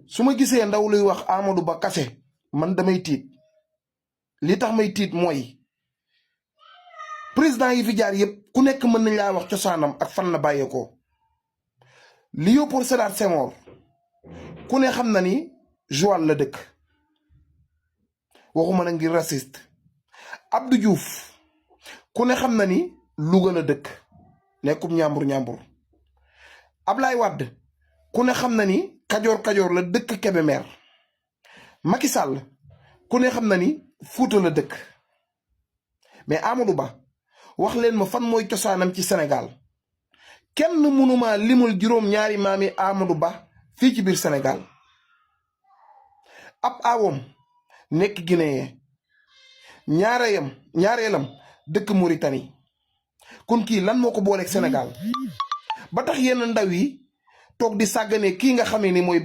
su ma gisee ndaw luy wax Amadou Ba kase man damay tiit li tax may tiit mooy président yi fi jaar yëpp ku nekk mën nañ laa wax cosaanam ak fan la bàyyeekoo. Léopold Sédar Senghor ku ne xam na ni Joal la dëkk waxuma na ngir raciste. Abdou Diouf ku ne xam na ni Louga la dëkk nekkum ñàmbur Ablaye Wade ku ne xam na ni Kajoor la dëkk Kébémer. Macky Sall ku ne xam na ni Fuuta la dëkk. mais Amadou Ba wax leen ma fan mooy cosaanam ci Sénégal kenn mënuma limul juróom-ñaari maami Amadou Ba fii ci biir Sénégal. ab aawam nekk Guinée ñaareelam dëkk Mauritanie kon kii lan moo ko booleeg Sénégal ba tax yenn ndaw yi toog di sàggane kii nga xamee ni mooy